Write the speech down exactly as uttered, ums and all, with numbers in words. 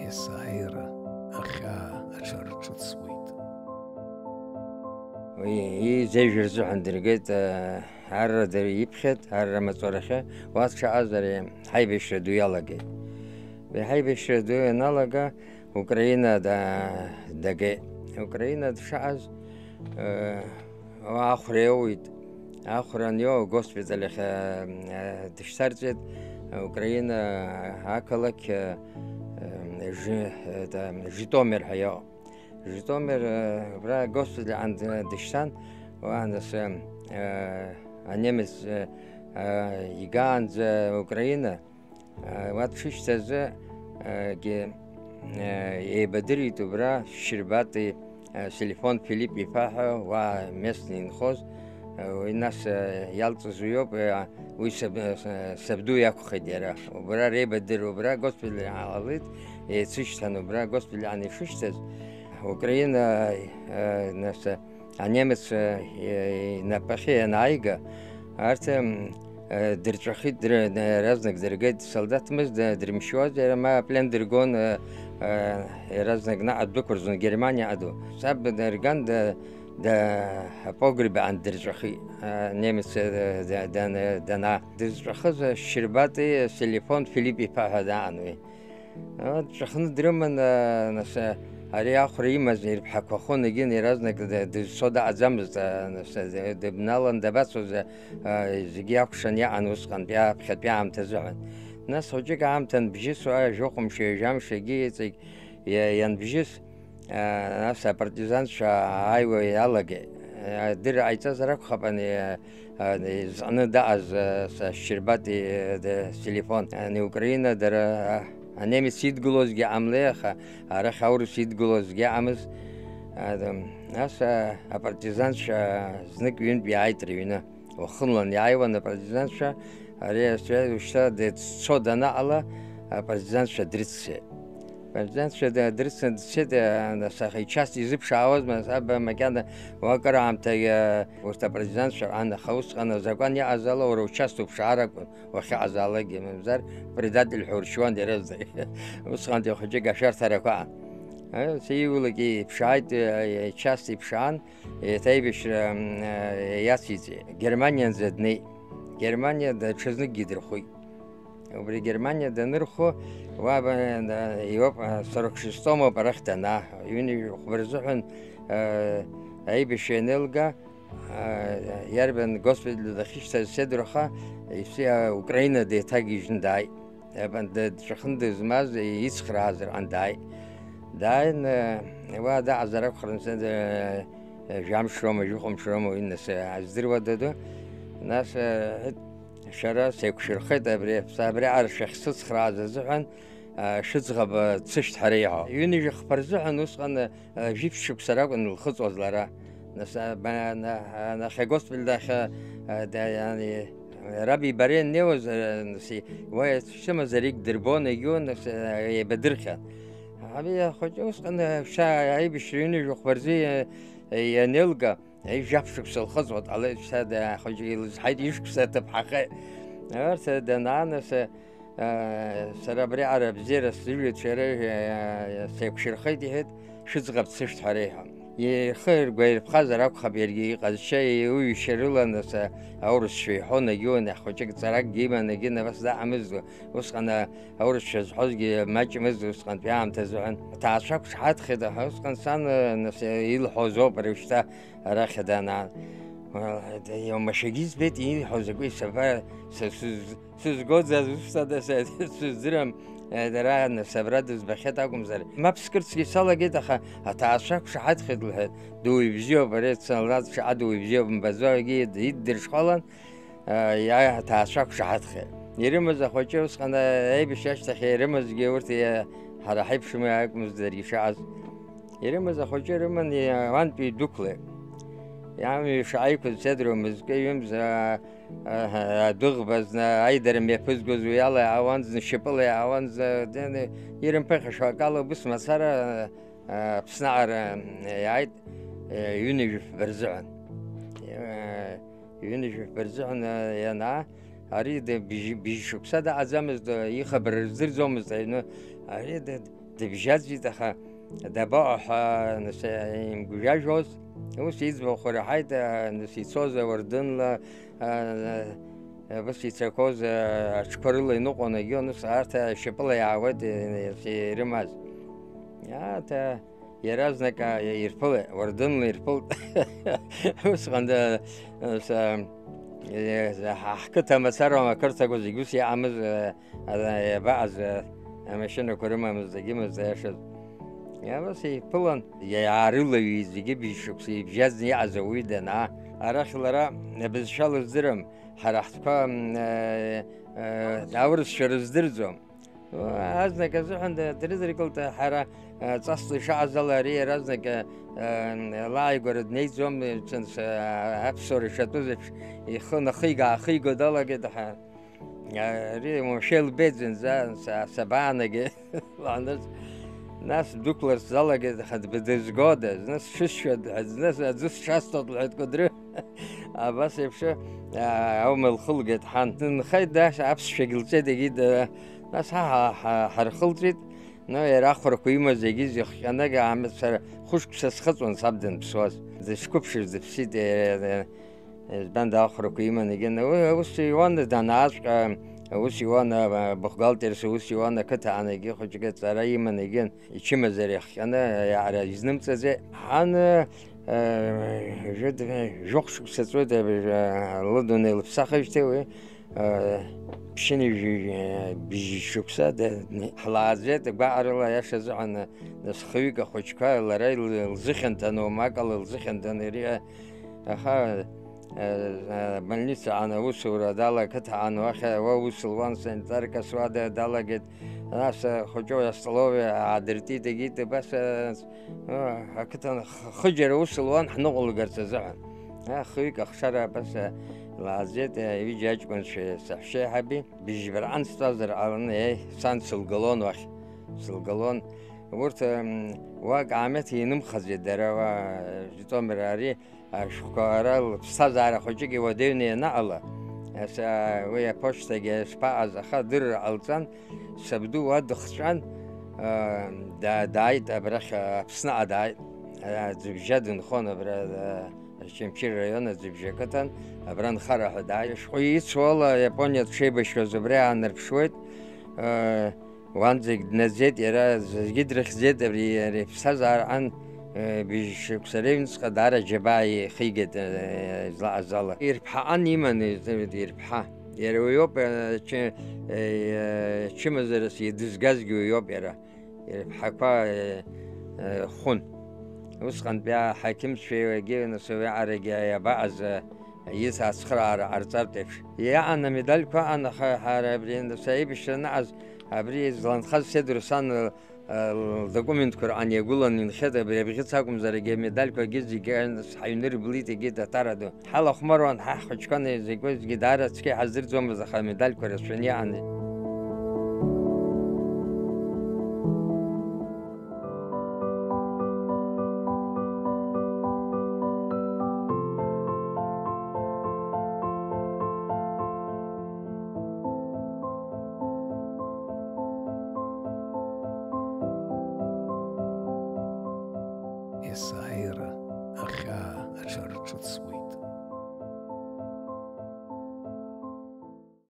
есааира ахьаа аҽарҿыцуеит. Уи изеижә рзыҳәан дыргеит, арра дара иԥхьеит, арра маҵурахьы, уа дшаҟаз ари ҳаибашьра ду иалагеит. Уи ҳаибашьра ду ианалага, Украина да-, дагеит. Украина дшаҟаз, э, уа ахәра иоуит. Ахәра аниоу, агоспиталь ахь, э, дышьҭарҵеит, Украина ақалақь, э, э, Жи-, это, Житомир ҳәа иоуп. Житомир, э, убра агоспиталь аҟны дышьҭан, уа нас, э, анемец, э, э, игаанӡа Украина, Уа дшышьҭазы, егьи, еибадырит убра Шьырбатәи, Селифон Филипп иԥа ҳәа уа местный инхоз, уи нас иалҵыз уиоуп, уи саб-, сабду иакәхеит иара. Убра реибадыр, убра госпиталь иаалалеит, еицышьҭан убра госпиталь ан ишышьҭаз, Украина, нас, Анемец, э, инапахьы ианааига, арҭ, м, э, дырҵәахит, дыр-, иаразнак дыргеит, солдаҭмыз д-, дрымшьуаз, иара ма аплен дыргон, э, э, иаразнак наҟ дәықәырҵон, Германиа аду. Саб дырган, да, да, апогреб аан дырҵәахит, э, немец, э, да-, дан-, дана. Дызҵәахыз, э, Шьырбатәи Селифон Филипп иԥа ҳәа даан уи. Дҵәахны дрыман, нас, ари ахәра имаз ирԥҳақәа хон, егьин иаразнак д-, дызцо даҟаӡамызт, нас, д-, дыбналан дабацоз, зегьы иакәшан иаҟан усҟантәи аԥхьатәи аамҭазыҳәан. Нас хәыҷык аамҭа анбжьысуа, жәохәымш, ҩажәамш егьи иҵегь иа-, ианбжьыс, нас апартизанцәа ааиуа иалагеит. Адырра ҟаиҵазар акәхап, ани, а, изҟны даҟаз, а, са Шьырбати, а, д-, телефон. Ани Украина дара, а, анемец идгылозгьы ҟамлеи, аха арахь аурыс идгылозгьы ыҟамызт. А, д-, нас, а, апартизанцәа знык ҩынтә иааит рыҩны. Уахынлан иааиуан апартизанцәа, ари асвет ушьҭа дцо данаҟала, апартизанцәа дрыццеит. Партизанцәа д-, дрыцны дцеит, а, нас аха ичаст изыԥшаауазма, нас аба макьана уа акыраамҭагьы, а, урҭ апартизанцәа рҟан, аха усҟан азакәан иҟаз ала уара участ уԥшаар акәын, уахьыҟазаалакгьы, мамзар предатель ҳәа уршьуан иаразнак. Усҟантәи хәыҷык ашәарҭарақәа аан. А, сиулак иԥшааит, а, ичаст иԥшаан, еиҭа аибашьра, м, а, иациҵеит. Германианӡа днеит. Германиа даҽазныкгьы дырхәит. Убри Германиа данырхәо, уа ба-, да-, иоуп, а, сорок шестом ауп арахь данаа. Ҩынҩажәи хәба рзыҳәан, а, аибашьра ианеилга, а, иарбан госпиталь дахьышьҭаз седруха, ишьҭа Украина деиҭагьежьны дааит. Абан дыҵәахын дызмаз ицхраазар ҟан дааит. Дааин, уа даҟазар акәхарын, сыд, жәамш роума, жәохәымш роума, уи нас, аздыруада ду. Нас, шәара сеиқәшәырхеит абри, абриаҟара шәахьсыцхрааз азыҳәан, шәыӡӷаб дсышьҭ ҳәа реиҳәо. Ҩынҩажәи хԥа рзыҳәан усҟан, жәиԥшь шықәса ракәын илхыҵуаз лара. Нас, а, ба-, на-, а, нахьхьи агоспиталь дахь, а, а, да-, ани, Раби Барен днеиуаз, а, нас, и-, уа ишымаз аригь дырбон, егьиу, нас, а, еибадырхьан. Аби ахәыҷы усҟан, а, шьа аибашьра ҩынҩажәи хәба рзы, а, а, ианеилга, а, жәаф шықәса лхыҵуа дҟалеит, шьҭа да-, ахәыҷы илызҳаит, ишықәса ҭыԥҳахеит. Арҭ, а, данаанаса, Сара абриаҟара абзиара сзыжәит, шәара, сеиқәшәырхеит, иҳәеит, шәыӡӷаб дсышьҭ ҳәа реиҳәон. Ихы ргәаирԥхазар акәхап, иаргьы иҟазшьа иуҩышьа рыла, нас, аурысшәа иҳәон, егьиуан, хәыҷык ҵаракгьы иман, егьи абас даҟамызт. Усҟан аурысшәа зҳәозгьы маҷмызт, усҟантәи аамҭазы ҳәан. Аҭаацәа ақәшаҳаҭхеит, аха усҟан сан, нас, илҳәоз ауп ари шьҭа арахь данаа. Иумашагьы избеит, ииҳәо закәи саба, са сыз-, Сызгоз азусҭада, са сыздырам, дара нас абра дызбахьеит акәымзар. Мап скырцгьы салагеит, аха аҭаацәа ақәшаҳаҭхеит, лҳәеит, дуаҩ бзиоуп, ари дсалдаҭ шаҟа дуаҩ бзиоуп, мбаӡо, егьи иддырҽхәалан, иа-, аҭаацәа ақәшаҳаҭхеит. Ирымаз ахәыҷы усҟан аибашьра ашьҭахь ирымазгьы урҭ иа-, ҳара ҳаиԥшым акәмызт даргьы шаҟаз. Ирымаз ахәыҷы рыман, иа-, уантәи идәықәлеит. Иамҩа шаҟа иқәыз седруа мызкы ҩымз, а-, Аҳа, адәыӷба зны аидара мҩаԥызгоз уи ала иаауан, зны шьапыла иаауан, зны ирымԥыхьашәо акала убыс мацара, а, Аԥсны аҟара иааит, а, ҩынҩажәи фба рзыҳәан. А, ҩынҩажәи фба рзыҳәан, а, ианаа, ари д-, бжь-, бжь шықәса даҟаӡамызт, а, ихабар рыздырӡомызт аҩны. Ари д-, Дыбжьаӡит, аха дабаҟоу ҳәа, нас, имгәжәажәоз, ус иӡбахә ираҳаит, нас ицоз ауардынла, ус ицақәоз аҽқәа рыла иныҟәон, егьи, нас арҭ шьапыла иаауеит, ирымаз. Арҭ иаразнак ирԥылеит, уардынла ирԥылт. Усҟан, ҳа-, ҳқыҭа мацара ақырҭқәа зегь ус иаамыз, ара иабаҟаз, амашьынақәа рымамызт, дагьымызт, аиашаз. Абас еиԥылан, иаарылаҩит зегьы, быжь шықәса ибжьаӡны иҟаз ауаҩы данаа. Арахь лара абызшәа лыздырам, ҳара ҳтәқәа, м, э, э, аурысшәа рыздырӡом. Азнык азыҳәан д-, дрыдыркылт, ҳара, э, ҵасла ишаҟаз ала, ари иаразнак, э, э, лааигәара днеиӡом, э, ц-, ц-, аԥсуара ишатәыз еиԥш, ихы нахига-аахиго далагеит, ҳа-, Ари уамашәа илбеит зынӡа, са-, сабаанагеи? Лааныз, нас дәықәларц далагеит, аха дбадызгода? Зны сҽысшәоит, зны аӡы сҽасҭоит, лҳәеит Кәыдры. Абас еиԥш, а, аума лхылгеит ҳан. Дынхеит, нас аԥсшәагь лҵеит, егьи да-, нас ҳа, ҳа, ҳа, ҳархылҵит. Но иара ахәрақәа имаз зегьы зыхҟьаны, амца хәышықәса схыҵуан саб данԥсуаз. Дышқәыԥшыз дыԥсит, е-, е-, Избанда ахәрақәа иман егьын, уи аус иуан, данааҵәҟьа аус иуан, а, бухгалтерс аус иуан, ақыҭа аан егьи хәыҷык аҵара иман егьын, ичымазара иахҟьаны, аиаара изнымҵаӡеит. Ҳан, э, жәытә, жәохә шықәса ҵуеит, э, лыдунеи лыԥсахижьҭеи уи, э, ԥшьынҩажәи, э, быжь шықәса д-, ҳлааӡеит, гәаҟрыла, аиаша азыҳәан, нас хҩык ахәыҷқәа лара ил-, лзыхьанҭаны, умакала лзыхьанҭаны ири-, Аха, э, э, больница аан аусура дала-, ақыҭа аан уахь уа ус луан, санитарка суада далагеит, нас, э, хәыҷы астоловиа аадыртит, егьит, абас, э, э, ақыҭан х-, хыџьара ус луан ҳныҟәылгарц азыҳәан. Э, хҩык ахшара абас, э, лааӡеит, э, ҩыџьа аҷкәынцәеи саҳәшьеиҳаби, быжьбарҟан стәазар ҟаланы, еи, сан сылгалон уахь, сылгалон. Урҭ, м, уа акаамеҭ инымхаӡеит дара, уа, э, Житомир ари, ашәҟәқәа ара лыԥсҭазаара хәыҷык иуадаҩны ианаҟала, ас, а, уи аԥошьҭагьы шԥаҟаз, аха адырра ҟалҵан, сабду уа дыхҵәан, а, да-, дааит абрахь, а, Аԥсныҟа дааит. А, Аӡыбжьа дынхон абра, а, Очамчыра араион Аӡыбжьа ақыҭан, абра нхара ҳәа дааит. Ашәҟәы ицу ала Иапониа дшеибашьуаз убри аанарԥшуеит. А, Уанӡагь днаӡеит, иара зегьы дрыхьӡеит, абри, ари аԥсҭазаараҟан, э, быжь шықәса рыҩнуҵҟа даара џьабаа ихигеит, э, излаҟаз ала. Ирԥҳаҟан иман, ирԥҳа. Иара уиоуп, э, чы-, э, чымазарас идызгазгьы уиоуп иара. Ирԥҳақәа, э, э, хәын. Усҟантәи аҳақьымцәеи уигьы, нас, уиаҟарагьы иабаҟаз, э, Иҵаацхыраара ҟарҵартә еиԥш. Иаан амедальқәа аан, аха ҳара абри анцәа аибашьра анаҟаз, абри зланхаз Сеидур сан, э, лдокументқәа рҟан иагәыланы инхеит, абри абӷьыц акәымзар, егьа амедальқәагьы зегьы ҳаҩны ирблит, егьи датара ду. Ҳалахәмаруан, ҳа ҳхәыҷқәа зегьы, зегьы даара цқьа иҳаздырӡомызт, аха амедальқәа рацәаны иаан. Есааира ахьаа аҽарҿыцуеит.